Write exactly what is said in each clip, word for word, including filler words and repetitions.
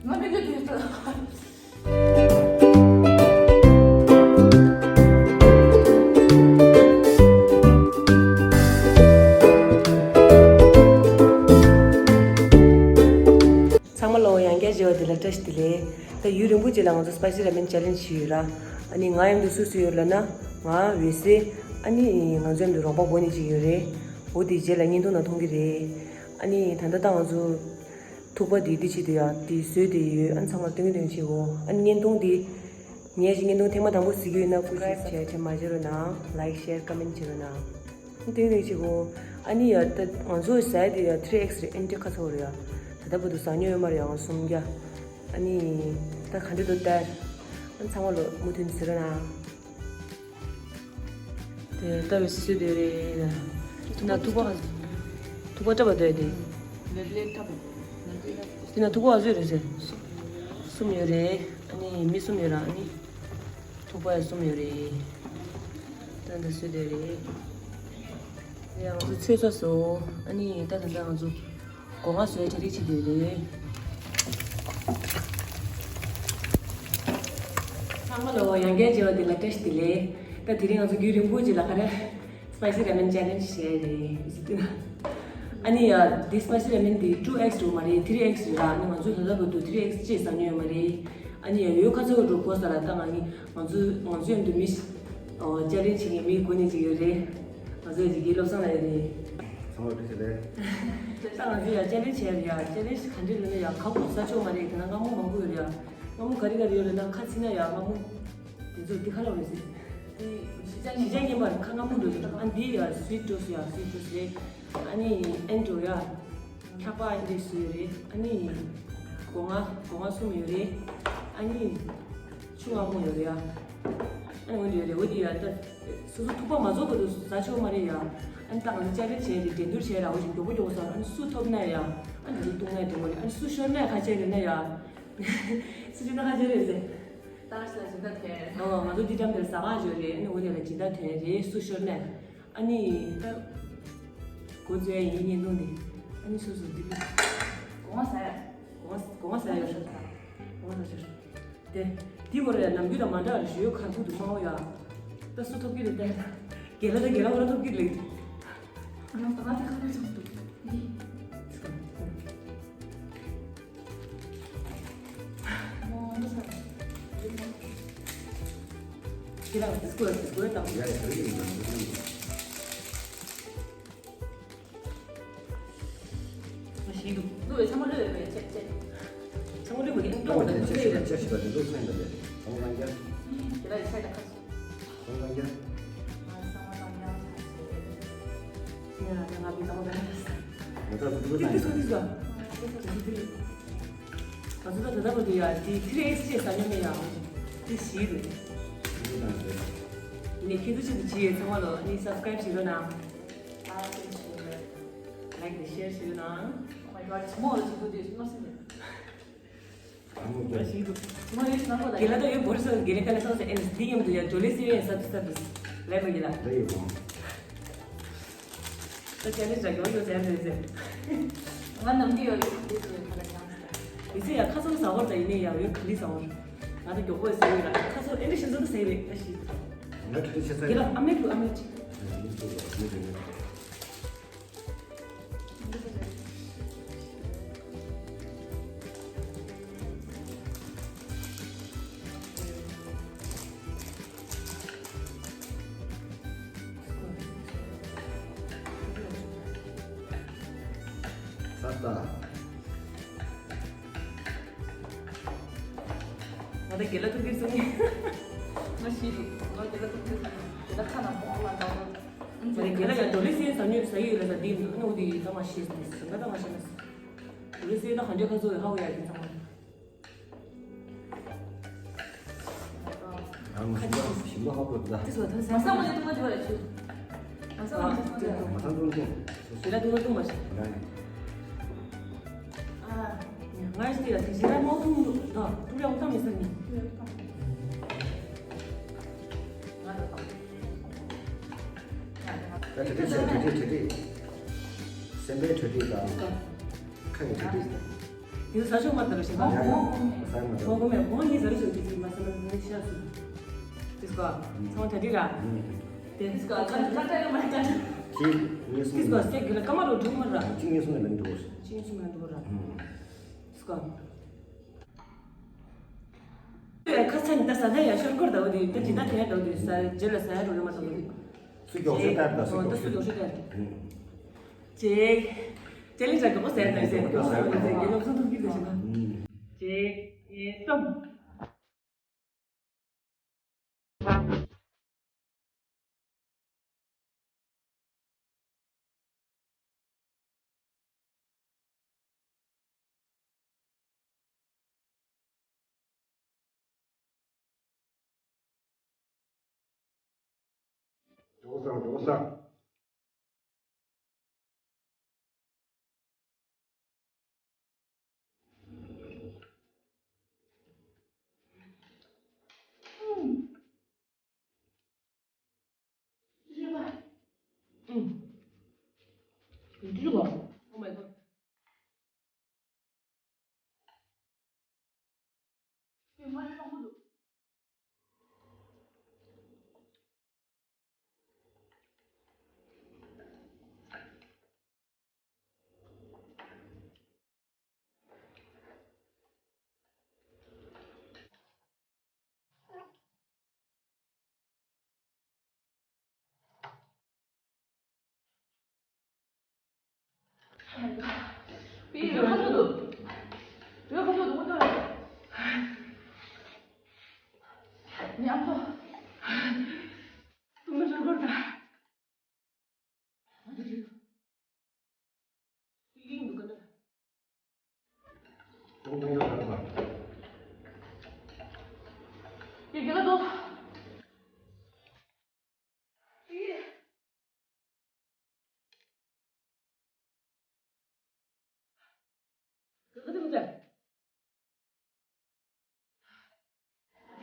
ང་མི་འདུག་དུས་ཚོད། ཚང་མ་ལ་ཡང་བསྐྱར་མཇལ་བ་དེ་ལ་བཀྲ་ཤིས་བདེ་ལེགས། ད་ཡུན་རིང་པོ་ཅིག་ལ་ང་ཚོ་སི་པའི་སི་ར་མེན་ཆེ་ལེན་ཇི་བྱས་ཡོད་ར། ཨ་ནི་ང་མཉམ་དུ་སུ་སུ་ཡོད་ལབ་ན། ང་འོད་ཟེར། ཨ་ནི་ང་ཚོ་མཉམ་དུ་རོགས་པ་འགོ་ནས་ཅིག་ཡོད་རེད། འོ་དེ་རྗེས་ལ་བརྙན་ཐུང་ནང་མཐོང་གི་རེད། ཨ་ནི་ད་ལྟ་ད་ང་ཚོ་ཐུག་པ་དེ་འདི་བྱེད་དུ་ཡ་དེ་བཟོས་དེ་ཡོད། ཨ་ནི་ཚང་མ་སྟོན་གི་སྟོན་གི་བྱེད་གོ། ཨ་ནི་བརྙན་ཐུང་དེ་ངས་ཅིག་བརྙན་ཐུང་ཐེངས་མ་དང་པོ་གཟིགས་ཀྱི་ཡོད་ན་སྐུ་ཞབས་བྱས་དྲན་མ་བརྗེད་རོགས་གནང་། ལའིག་ཤེར་ཀོ་མེན་བྱེད་རོགས་གནང་། ཏིང་རིང་ཆེ་གོ། ཨ་ནི་ཡ་ད་ང་ཚོ་ཟས་དེ་ཡ་ཐི་རི་ཨེག་སི་རེད། ཨེན་ཏི་ཁ་ཚོ་རེད་ཡ། ད་ལྟ་བར་དུ་ཟ་མྱོང་ཡོད་མ་རེད་ཡ། ང་སུམ་བརྒྱ། ཨ་ནི་ད་ག་འདྲ་འདུག་ལྟར། ཨ་ཚང་མ་ལོ་མུ་མཐུད་ཟེར་ན། དེ་ལྟ་བའི་སི་སི་དེ་རེད། དེ་ན་ཐུག་པ་ཐུག་པ་བཀྲ་བ་དེ་དེ། དེ་ན་ཐུག་པ་བཟོས་རེད་ཟེར། གསུམ་ཡོད་རེད། ཨ་ནི་མི་གསུམ་ཡོད་ར། ཨ་ནི། ཐུག་པ་ཡ་གསུམ་ཡོད་རེད། ད་འདི་སུ་དེ་རེད། ཡ་ང་ཚོ་ཆོས་ཚོགས་སོ། ཨ་ནི་ད་ད་ད་ང་ཚོ་སྒོ་ང་བཟོས་གྲ་སྒྲིག་བྱེད་དུས་རེད། ཚང་མ་ལ་ཡང་བསྐྱར་མཇལ་བ་དེ་ལ་བཀྲ་ཤིས་བདེ་ལེགས། ད་དེ་རིང་ང་ཚོ་རྒྱུན་རིང་པོ་ཅིག་ལ་ག་རེ། སི་པའི་སི་ར་མེན་ཆེ་ལེན་ཇི་བྱས་རེད། ཨ་ནི་ཡ་འདི་སི་པའི་སི་ར་མེན་འདི་ཊུ་ཨེག་སི་འགྲོ་མ་རེད། ཐི་རི་ཨེག་སི་རེད་ལ། ཨ་ནི་ང་ཚོ་ད་ལྟ་བར་དུ་ཐི་རི་ཨེག་སི་ཅིག་ཟ་མྱོང་ཡོད་མ་རེད། ཨ་ནི་ཡ་ཡོད་ཁ་ཚོ་འགྲོ་གོ་ས་ལ་ད་ང་ནི། ང་ཚོའི་ང་ཚོའི་མཉམ་དུ་མི་ཞིག་ཨོ་ཅེ་ལེན་ཇི་བྱེད་མཁན་མི་དགོས་ནི་ཅིག་ཡོད་རེད། ང་ཚོའི་ཡི་གེ་བློ་བཟང་ལགས་ཡོད་རེད། ཚང་མ་བཀྲ་ཤིས་བདེ་ལེགས། ད་ང་ཚོས་ཡ་ཅེ་ལེན་ཇི་བྱས་ཡ། ཅེ་ལེན་ཇི་ག་འདྲས་ལབ་ན་ཡ་ཁ་སྦུབ་ཟ་ཆོག་མ་རེད། དེ་ན་མངར་མོ་མང་པོ་ཡོད་རེད་ཡ། མངར་མོ་ག་རེ་ག་རེ་ཡོད་ལབ་ན་ཁ་ཚིག་ན་ཡ་མངར་མོ་དེ་ཚོ་འདི་ཁ་ལོག་རེད་ཟེར། ཞི་ཅང་ཉན་པར་ཁ་མངར་མོ་འགྲོ་ཡོད། ཨ་འདི་ཡ་སུའིཊ་ཊོས་ཡ། སུའིཊ་ཊོས་རེད། ཨ་ནི་ཨེན་ཏོ་ཡ། ཁྱག་པ་ཨེ་འདྲས་བཟོས་རེད། ཨ་ནི་སྒོ་ང་སྒོ་ང་གསུམ་ཡོད་རེད། ཨ་ནི་ཆུ་མངར་མོ་ཡོད་རེད་ཡ། ཨ་ནི་འོ་འདྲ་ཡོད་རེད། འོ་འདི་ཡ་ད་སོ་སོ་ཐུག་པ་མ་རྫོགས་བར་དུ་ཟ་ཆོག་མ་རེད་ཡ། ཨ་ནི་ད་ང་ཚོ་ཅ་ལག་བྱས་རེད། འགྲན་བསྡུར་བྱས་ར། འོ་ཞིག་མགྱོགས་པོ་མགྱོགས་པོ་ཟ། ཨ་ནི་སུ་ཐོབ་ན་ཡ། ཨ་ནི་ང་ཚོ་བཏུང་ན་ཡ་བཏུང་བ་རེད། ཨ་ནི་སུ་ཤོར་ན་ཡ་ཁ་ཆད་རེད་ན་ཡ། སུ་ཤོར་ན་ཁ་ཆད་རེད་ཟེར། ད་ང་ཚོ་འདི་འདྲ་མེད་ཟ་ག་ཡོད་རེད། ཨ་ནི་འོ་འདི་ལ་སྦྱིན་བདག་ཐོན་རེད། སུ་ཤོར་ན་ཡ། ཨ་ནི་ད་གོ་ཚོད་ཡིན་བརྙན་ཐུང་འདི། ཨ་ནི་སོ་སོ་འདི་ལ་གོང་ས་ཡ། གོང་ས་གོང་ས་ཡ་ཡོད་ཤག་གོང་ས་ཤོར། དེ་དེ་བོར་ཡ་ནམ་རྒྱུན་དང་མ་འདྲ་བ་ཞོལ་ཁ་ཐུག་ཏུ་མང་བོ་ཡ། ད་སུ་ཐོབ་ཀྱི་རེད་ད། རྒན་ལགས་ད་རྒན་ལགས་བོར་ཐོབ་ཀྱི་རེད། ང་ད་ང་ད་ཁ་ཐུག་ཐོབ་འདུག་ཁྱེད་རང་སྐོར་སྐོར་དང་། ཡ་ཡ་ཡ་ཡ། ཞིག་འདུག་ལུས་ཚང་མ་ལུས་ཡོད་པའི་ཆེད་ཆེད། ཚང་མ་ལུས་པ་དེ་ཨང་ཏོག་ལ་ལུས་ཡོད། ཆེད་ཞིག་ལ་ཆེད་ཞིག་ལ་འདུག་ཚང་ཡིན་པ་ལས་ཚང་མ་ལ་རྒྱ། དེ་ལ་ཡི་ཆད་ད་ཁ་སོ། ཚང་མ་ལ་རྒྱ། ང་ཚང་མ་ལ་རྒྱ་ཆ་ཞིག་ཡོད། ཡ་ཡ་ང་བི་ཚང་མ་ལ་རྒྱ། ང་ཚོ་ཚོ་ཚོ་ཚོ་ཚོ། ང་ཚོ་ད་ད་བར་དུ་ཡ་དེ་ཐི་རི་ཨེག་སི་ཅེ་ཟ་མྱོང་མེད་ཡ། དེ་ཞིག་རེད། ཡིན་ནའི་ཁྱེད་ཚོ་ཆེད་དུ་བྱས་ཡོད། ཚང་མ་ལ་ནི་སབ་སི་ཀ་རེབ་བྱེད་རོགས་གནང་། ལའིག་དང་ཤེར་བྱེད་རོགས་གནང་། Oh my god, ཆེན་མོ་ལ་ཆེན་པོ་དེ་མནོ་སེམས་མེད། ཨ་མོ་རྒྱ། ཞིག་འདུག་ཆེན་མོ་ཡོད་ཤི་ན་ཁོ་ད། དགེ་ལགས་ད་ཡོད་བོར་སོང་། དགེ་ལགས་ཀ་ལ་སོང་ཟེར། ཨེ་ནས་འདི་མཉམ་དུ་ཡ་འགྲོ་ལེ་སི་ཡོད་ཡ་ས་དུ་ས་དུ་ལས་མ་དགེ་ལགས། ད་ཡོད་བོ། ད་ཅ་ལེ་ཇ་ཡོད་ཡོད་ཟེར་ཟེར་ཟེར། ང་ནམ་རྒྱུན་ཡོད་ཡོད་དེ་ཚོ་ཡོད་ཁ་ལ་ཡང་ཟེར། མི་ཚེ་ཡ་ཁ་སང་ཟ་བར་ད་ཡིན་ནའི་ཡ་འོས་ག་ལི་ཟ་བར། ང་ད་མགྱོགས་པོ་ཟེར་ཡོད་ལ་ཁ་སང་ཨེ་འདྲ་ཤིན་ཏུ་ཟེར་རེད་ད་ཞིག་ང་ཁྲི་ཆེ་ས་དགེ་ལགས་ཨ་མེད་དུ་ཨ་མེད་ཅིག་ཨ་མེད་དུ་ཨ་མེད་དུ། ས་ཏ། ང་ད་དགེ་ལགས་ཐུག་གི་སོང་ངས། ང་ཤི་རུ་ང་དགེ་ལགས་ཐུག་གི་སོང་ངས། དགེ་ལགས་ཁ་ན་མོ་ལ་འདྲ་བོ། ང་དགེ་ལགས་ཡང་འགྲོ་ལེ་སི་ཡན་ཟ་ཉོས་ཟ་ཡི་ཡོད་ལ་ཟ་དེ་ཡིན་འདུག་ཨ་ནི་འོ་དེ་ཡི་ད་མ་ཤེས་ཟིན་ད་ད་མ་ཤེས་ན་འགྲོ་ལེ་སི་ཡན་ད་ག་འདྲ་ཁ་ཚོ་ཡོད་ཧ་གོ་ཡ་དེ་ཚང་མ། ང་ཞིམ་པ་ཞིམ་པ་ཧ་གོ་ད། དེ་ཚོ་ད་མ་ས་མ་ནས་ཐུག་པ་དེ་བ་ལ་ཆུ། མ་ས་མ་ནས་ཐུག་པ་དེ་བ་ལ། མ་ས་མ་ཐུག་ཆུ། དེ་ལ་ཐུག་པ་ཐུག་མ་ཤེས། ང་ཡིན། ཨ། ང་ཡིན་དེ་ལ་དེ་ཞེ་ན་མ་ཐུག་འདུག་ད་ཐུག་ཡང་ཐང་མི་ས་ནི། ད་གྲ་སྒྲིག་བྱས། གྲ་སྒྲིག་གྲ་སྒྲིག་སེམས་པའི་གྲ་སྒྲིག་དང་། ཁ་ཡི་གྲ་སྒྲིག་དང་། དེ་ཚོ་ས་ཕྱོགས་མ་ལྟ་རུ་ཞིག་པ། ཡ་ཡ། ས་མ་ལྟ་རུ། ཁོང་གོ་མེད་ཁོང་གཉིས་ཟ་རུ་ཞིག་དེ་ཚོ་མ་ཟ་ན་ནི་ཤ་སུ། དེ་སྐོར་ཚང་གྲ་སྒྲིག་ར། དེ་སྐོར་ཁ་ཁ་ཁ་ཡོད་མ་ཁ། ཁྱེད་ངས་སོང་། དེ་སྐོར་སྟེགས་ཀྱི་ལ་ཀ་མ་རུ་འགྲོ་མ་ར། ཁྱེད་ངས་སོང་ནས་ལན་འགྲོ། ཁྱེད་ངས་སོང་ནས་འགྲོ་ར། དེ་སྐོར། ཁ་ཚན་ད་ས་ད་ཡ་ཤོར་སྐོར་ད་བ་དེ་ད་ཇི་ད་དེ་ཡ་ད་བ་དེ་ས་རྗེས་ལ་ས་ཡ་རུ་ཡོད་མ་ད་བ་དེ། སུ་མགྱོགས་ཤོས་ལྟར་ད་སུ་མགྱོགས་ཤོས་ལྟར། ཅེ། ཅེ་ལི་ཅག་གི་པོ་ཟེར་ད་ཟེར་གི་པོ་ཟེར་གི་ལོག་སོང་ཐུག་གི་ད་ཞིག་པ། ཅེ། ཨེ་སོམ། འགྲོ་ས་འགྲོ་ས། Oh my god.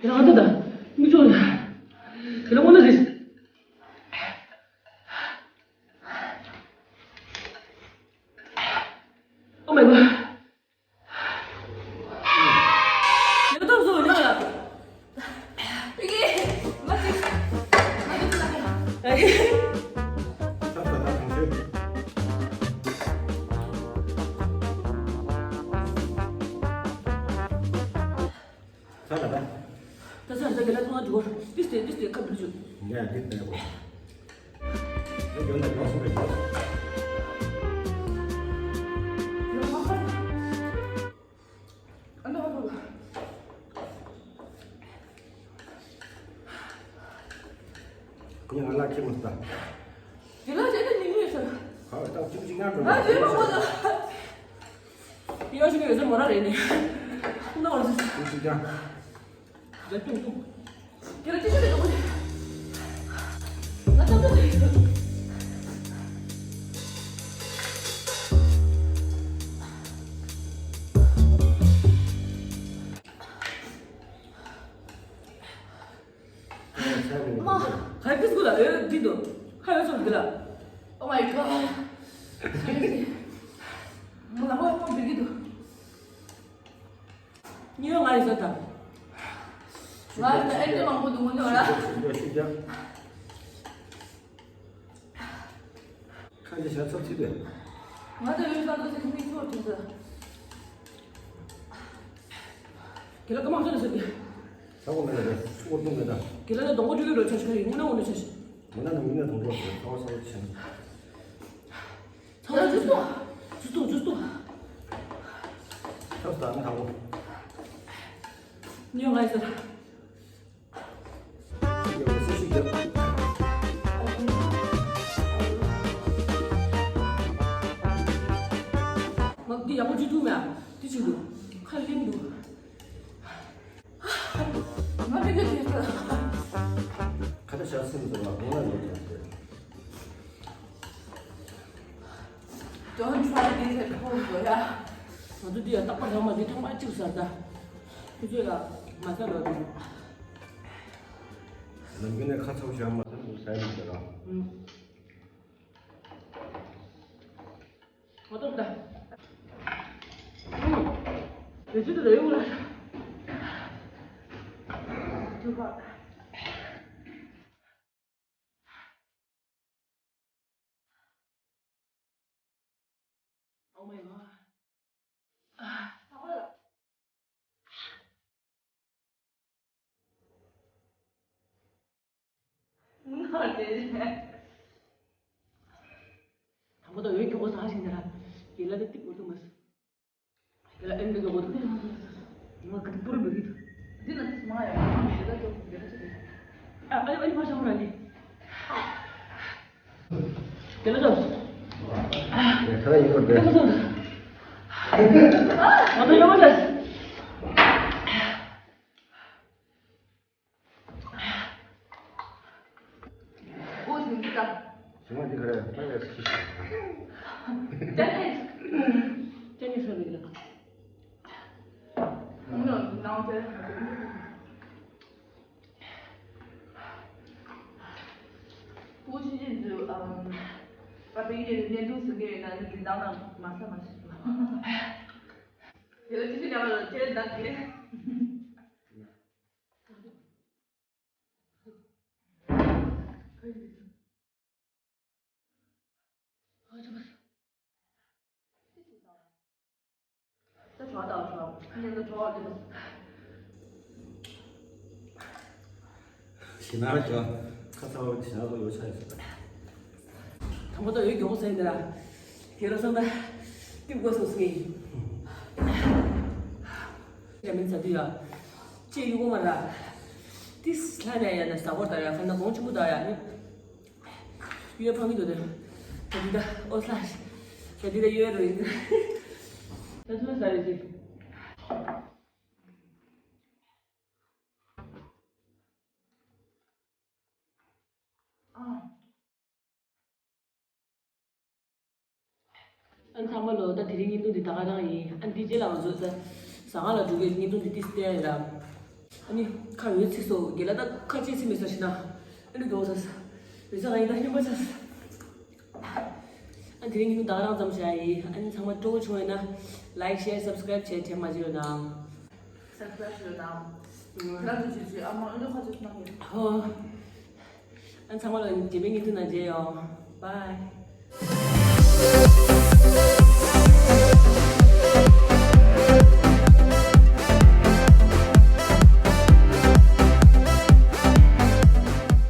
རང་ད་ད་མི་ཚོ་ལ་དེ་ལ་འོ་ན་རེད། Oh my god. ད་ད་ད། ད་ས་ད་ག་ལ་ཐོང་འགྲོ། ཏིས་ཏེ་ཏིས་ཏེ་ཁབ་འགྲོ་ཆུ། ཡ་ཏིས་ཏེ་གོ། ད་གྱོན་ན་གྱོན་སོང་རེད་གྱོན་སོང་། ཨ་ན་ཧ་ཐོ། ཁོ་ང་ལ་ཁྱེད་མ་ལྟ། དེ་ལ་བྱས་ན་ཉིན་མོ་ཡོད་ས་ར། ཧ་ད་ཅིག་ཅིག་ཡང་འགྲོ་ཨ་ཡོད་མ་ཧོ་ད། ཡོད་ཞིག་ཡོད་ས་མོ་ར་རེད་ནི། ཁོ་ན་བར་སི། ཅིག་ཅིག་ཡང་། རེད་ཏུང་ཏུང་། དེ་ལ་ཅི་ཞིག་རེད་འདུག་ང་ད་ལྟ་དེ་ཡོད། མ། ག་རེ་ཕིས་གུ་ལ་ཨེ་འདི་འདུག་ཁ་ཡོད་སོང་འདི་ལ། Oh my god. ང་ལ་ཧོ་ཧོ་འདི་གི་འདུག་ཉི་མ་ང་ཡི་ཟ་དང་། ང་ཡི་ཟ་ཨེ་འདྲ་མང་པོ་འདུག་ངོ་ནི་ཨོ་ར། ཤི་རྒྱ་ཤི་རྒྱ། ཁ་འདི་ཞག་ཚབ་ཚིག་པས། ང་ཚོ་ཡོད་ས་འདུག་ཟེར་མིག་ཚོགས་བྱུང་ཟེར། དེ་ལ་ཀ་མ་ཁ་ལ་ཟེར་གི། ས་གོ་མེད་ལ་རེད་ཚུགས་པོ་བཏུང་མེད་ད། དེ་ལ་ནི་སྡོང་པོ་ཁྲུས་ཁྲུས་འགྲོ་ཆ་ཞིག་ཡིན་ངུ་ན་ངུ་ན་ཆ་ཞིག་ངུ་ན་ནི་ངུ་ན་སྡོང་པོ་ཟེར་ཁ་བ་ས་བ་ཆེ་ན། ཚང་མ་ཇུས་གཏོང་། ཇུས་གཏོང་ཇུས་གཏོང་། ཐབས་དང་ཐང་པོ། ཉོ་ང་ཡི་ཟེར། ཤིག་རྒྱབ་སེ་ཤིག་རྒྱབ། ང་འདི་ཡག་པོ་ཅིག་ཐུག་མེད་ཨ། འདི་ཅིག་འདུག་ཁ་ལིང་འདུག་ང་འདི་འདི་འདི་ཁ་ད་ཤ་སེམས་ཟེར་བ་གོང་ལ་ཡོད་ཀྱང་ཟེར། Don't try this at home, boy. ང་ཚོ་འདི་ཡང་རྟག་པར་ཚང་མ་འདི་ཐེངས་མ་གཅིག་ཟ་ད། ཁྱོད་ཚོས་ལ་མ་ཟ་ལོ་དང་། ནམ་རྒྱུན་ནས་ཁ་ཚ་པོ་བྱས་མ་ཟ་འདུག་ཟ་ཡི་མི་འདུག་ར། ཨུམ། ང་ཚོ་ད། ཨུམ། ལས་བྱེད་དུ་རེ་ཡོང་ལ། Oh my god. དང་པོ་དང་འོས་ཀྱི་འོ་ཟ་ཞིག་ནི་ར། ཡིད་ལ་དེ་ཏིག་འོ་དུ་མ་སི། ཡིད་ལ་ཨེན་དུ་གི་འོ་དུ་མ་སི། ང་གི་པུར་མི་རིག་འདི་ན་ཏིག་མ་ཡ་མ་མི་ར་ཅོ་གི་ར་ཅོ། ཨ་ཨ་ཨ་ཕ་ཤ་མ་ར་ནི། དེ་ལ་ཅོ། ཡ་ཁ་ཡིན་པར་དེ་ལ་ཅོ། ང་ཚོ་ཡོང་བ་ཅོ། ཨོ་ཟིན་གྱི་ད། ཞི་མ་འདི་ག་རེ་ད་ཡ་ཁི། ཏན་ཏན་ཏན་ཏན་ཧྲ་རེད། ནང་ཏན། ཨོ་ཤི་ཅིན་ཛུ་ཨམ། པ་པེ་ཡེ་ནེ་དུ་སུ་གེ་ན་ནི་གི་ནང་ན་མ་ས་མ་ཤི། དེ་ལ་ཅི་ཞིག་ཡང་ལ་ཅེ་ན་གི། ཞི་ན་ར་ཅོ། ཁ་ཚ་བ་ཞི་ན་ར་ཡོ་ཆ་ཡོད། དང་པོ་ད་འོས་མགྱོགས་ཟེར་འདི་ར། དེ་ར་སོང་ད་ཏིག་གོ་སོང་སི། ཡ་མིན་ཚ་དུ་ཡ། ཅེ་ཡུ་གོ་མ་ར། ཏིས་ལྷ་ནས་ཡ་ན་ཟ་གོ་ད་ཡ་ཁ་ན་གོང་ཆུ་མུ་ད་ཡ་ནི། ཡོ་ཕང་གི་དོ་དེ། ད་དི་ད་ཨོ་སླ། ད་དི་ད་ཡོ་རུ་ཡིན། ད་ཐུ་ན་ཟ་རེ་ཟི། ཨན་ཚང་མ་ལོ། ད་དེ་རིང་བརྙན་ཐུང་འདི་ད་ག་རང་ཡིན། ཨན་འདི་རྗེས་ལ་ང་ཚོ་ད་ཟ་ཁང་ལ་འགྲོ་གི་བརྙན་ཐུང་འདི་ཏིས་བལྟས་ཡ་ར། ཨ་ནི་ཁ་འོད་ཚིག་སོ་དགེ་ལ་ད་ཁ་ཅི་སི་མི་ས་ཤི་ན། ཨ་ནི་དོ་ས་ས། འོད་ཚ་ང་ཡིན་ད་ཧེ་མ་ས་ས། ཨན་དེ་རིང་བརྙན་ཐུང་ད་ག་རང་ཙམ་བྱ་ཡ་ཡིན། ཨན་ཚང་མ་སྤྲོ་བོ་བྱུང་ཡོད་ན་like share subscribe བྱས་བྱས་མ་བརྗེད་ཡོད་ན། སབ་སི་ཀ་རབ་ཞུ་རོགས་གནང་། ཁྱེད་རང་ཚོ་ཇུ་ཇུ་ཨ་མ་ཨ་ལོ་ཁ་ཅིག་གནང་ཡོད། ཧོ། ཨ་ཚང་མ་ལ་རྗེས་མའི་བརྙན་ཐུང་ནང་མཇལ་ཡོང་། Bye.